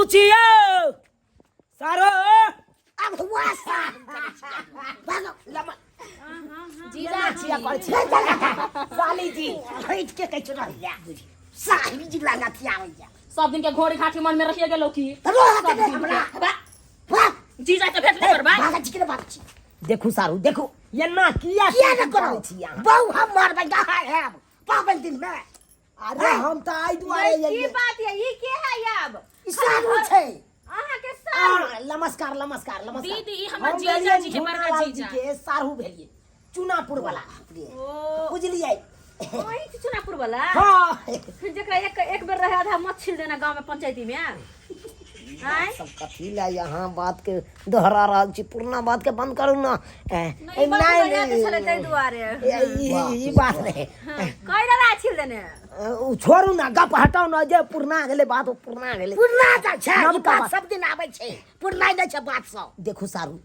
सारू छी यौ सारो। अब हुआ सा भागो लमा। जीजा छिया करै छी साली जी। हट के कहै छौ रहिया साली जी लगा थी आबैया। सब दिन के घोड़ी घाटी मन में रहिए गेलो की रोह के हमरा भाग। जीजा के भेट नहीं करबा। भागै छी कि नहि भागै छी? देखू सारू देखू, एना किया किया नहि करै छी अहाँ? बहु हम मारबै कहाँ हैब पाबनि दिनमे? अरे हम तऽ आइ दुआरे की एलियै। बात है, ई के है? अब ई सारू छै। अहाँ के सारू? आ, नमस्कार नमस्कार नमस्कार दीदी, ई हमर हम जीजा भेलियै जी के बड़का झूनालाल जी जीजा। के सारू भेलियै, चुनापुर वाला। ओ बुझलियै? वही छी चुनापुर वाला? हाँ। जकरा एक एक बेर रहे आधा मत छील देना गांव में पंचायती में आय। सब कथी ला यहाँ बात के दोहरा रहल छी? पुरना बात के बंद करू ना। ए, नहीं, बात नहीं, बढ़िया नहीं, छलै ताहि दुआरे। ई बात नहीं। कहि रहा छील देने। ओ छोड़ू ना, गप हटाउ ना, जे पुरना गेलै बात ओ पुरना गेलै। पुरना तऽ छै ई नवका बात बात। सब दिन आबै छै, पुरना नहि छै बात सब। देखू सारू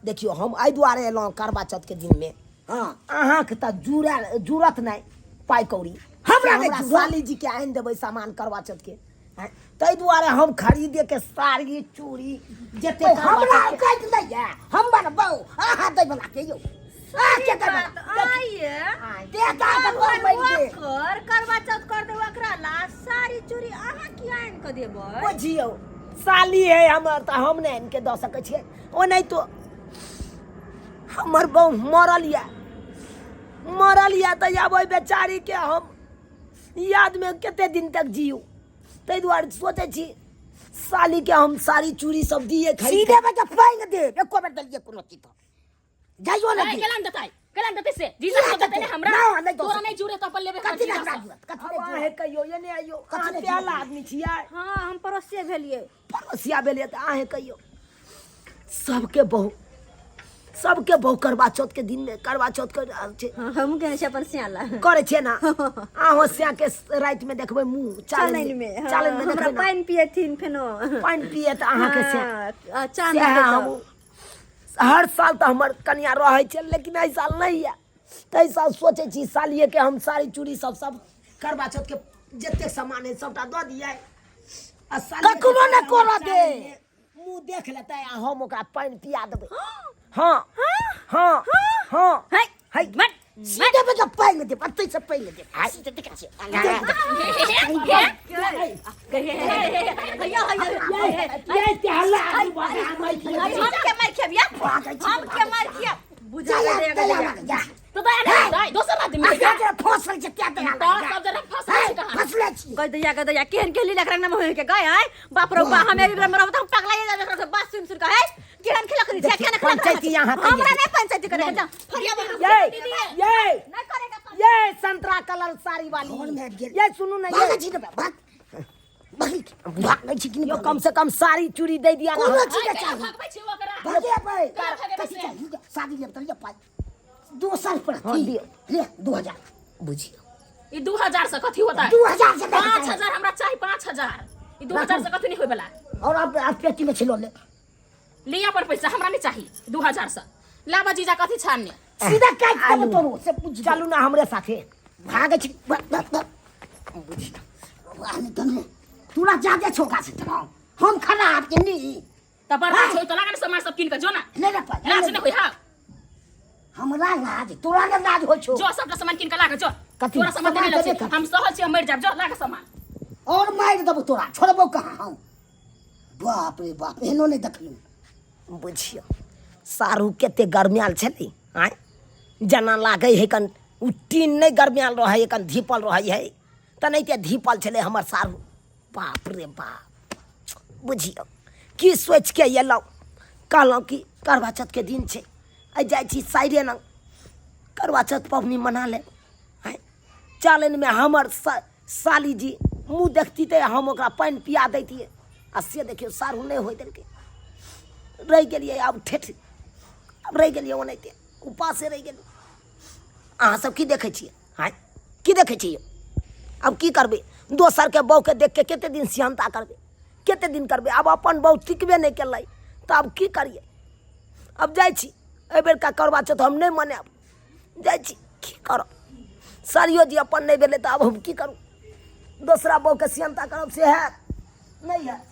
देखियौ, हम एहि दुआरे एलहुँ करवा चौथ के दिनमे। हाँ। अहाँके तऽ जुड़ा जुड़त नहि पाइ कौड़ी। हमरा नहि हमरा जुड़त। साली जी के आनि देबै सामान करवा चौथ के, आँय, ताहि दुआरे हम खरीदे के साड़ी चूड़ी जते तो करवा हमरा चौथ के- औकात नहि यऽ, हमर बहु अहाँ दै बला के यौ, अहाँ के दै बला? आइए देता तऽ बहु बनि गेल। कर करवा चौथ कर देबै ओकरा ला साड़ी चूड़ी, अहाँ किया आनि कऽ देबै? बुझियौ साली है हमर तऽ हम नहि आनि के दऽ सकै छियै। ओनाहितो हमर बहु मरल यऽ, मरल यऽ तऽ आब ओहि बेचारीके हम यादमे कते दिन तक जियू? ताहि दुआरे सोचै छी सालीके हम साड़ी चूड़ी सब दिए खरीद। सीधे बजे पानि देब, एको बेर देलियै कोनो चीज तऽ जाइयो नहि। केला देतै, केला देतै से जीजा किया के देतै ने देतै? हमरा। ना, नहि दऽ तोरा सकै। नहीं जुड़े तऽ अपन लेबे। कथी लए हमरा जुड़त? कथी लए आब जुड़त? अहें कहियौ, एने आइयौ। कथी अहाँ लए प्याला जुड़त? आदमी छियै। हाँ, हम पड़ोसिए भेलियै। पड़ोसिया भेलियै तऽ अहें कहियौ, सबके बहु, सबके बहु करवा चौथ के दिन में करवा चौथ कर रहल छै। हाँ, हमहूँ केने छी अपन सियाला। करै छियै ना? अहूँ सिया के राति में देखबै मुँह चालनि में, हाँ, चालनि में हमरा देखबै ना? पानि पियथिन फेनो। पानि पिए तऽ अहाँके सिया। हाँ, आ चाँद सएह के तऽ- हमहूँ हर साल तऽ हमर कनिया रहै छै, लेकिन एहि साल नहि यऽ। ताहि साल सोचै छी सालिएके हम साड़ी चूड़ी सब सब करवा चौथ के जतेक सामान है सबटा दऽ दियै आ सालिएके ककरो नहि करऽ दे। मुँह देख लेतै आ हम ओकरा पानि पिया देबै। हाँ हाँ हाँ। है है मत सीधे बजे पानि देब, एतै से पानि देब सीधे। देखै छियै। हैया हैया। ये ते हल्ला आदमी बात हम आई छी। हम के मार खेबिया, हम के मार खिया बुझा दया दे। दया लग जा। तो दया नहीं दाई, दोसर आदमी आ जा, फसल छै क्या दया तो लग जा? सब जरा फंसल छै कहाँ? फसले छी। गई दैया, गई दैया, केहन केहन लीला रंग में होय के गए आय। बाप रे बा, हम एक बेर मरब त हम पगला जाबे। बात सुन सुन के है केहन खेला करी छै, केहन खेला। पंचायती यहाँ कहिए। हमरा नहीं पंचायती करे के, जा फरिया बना। ये ये नहीं करेगा। ये संतरा कलर साड़ी वाली। फोन में गेल। ये सुनू ना, ये भागै छी ने, भाग भागै भागै छी कि नहि? यो कम से कम साड़ी चूड़ी दे दिया ना। कोनो चीज आइ नहि केना चाही। भगबै छी ओकरा? भगेबै। केना भगेबै कथी से? चाही? साड़ी लेब तऽ लिअ पाइ दोसर पर। हाँ, दियौ। ले 2000। बुझियौ ई 2000 से कथी होता? 2000 से नहि। 5000 हमरा चाही, 5000। ई 2000 से कथी नहीं होय वाला। और अब पेटी में छिलो ले। लिया अपन पैसा, हमरा नहीं चाही 2000 से। लाबा जीजा, कथी छानने? सीधा काटि देबो आलू। तोरो से बुझ। चलू ना हमरे साथे। भागै छी, भाग भाग भाग। बुझ आने तने तोरा जादे छोका से तोरा हम खराब के नी। त बर्बाद छै त लागन सामान सब किन के जो ना। ले ले पाइ। लाज नहीं होय। हाँ। हमरा लाज? तोरा ने लाज होइ छौ। जो सबटा सामान किन के लागे जो। कथी? तोरा सामान सामान देने देबे लग कथी? हम सहल छी, हम मरि जाब। जो लागे सामान। और मारि देबो तोरा, छोड़बो कहाँ हम? बाप रे बाप, एहनो नहि देखलहुँ। बुझियौ सारू कते गरमायल छलै आँय, जेना लागै है कन ओ टीन नहि गरमायल रहै है, कन धीपल रहै है, तेनाहिते धीपल छलै हमर सारू। बाप रे बाप, बुझियौ की सोचिके एलहुँ। कहलहुँ कि करवा चौथके दिन छै, आइ जाइ छी साइरे लग, करवा चौथ पबनी मना लेब। आँय, चालनिमे हमर साली जी मुँह देखती तऽ हम ओकरा पानि पिया दैतियै, आ से देखियौ सारू नहि होइ देलकै। रहि गेलियै आब ठेठ, आब रहि गेलियै ओनाहिते उपासे रहि गेलियै। अहाँ सब की देखै छियै? आँय, की देखै छियै? आब की करबै? दोसरके बहुके देख के कते दिन सिहन्ता करबै? कते दिन करबै? आब अपन बहु टिकबे नहि केलै तऽ आब की करियै? आब जाइ छी, एहि बेरका करवा चौथ हम नहि मनायब। जाइ छी, की करब? साड़ियो जी अपन नहि भेलै तऽ आब हम की करू? दोसरा बहुके सिहन्ता करब से हैत नहि हैत।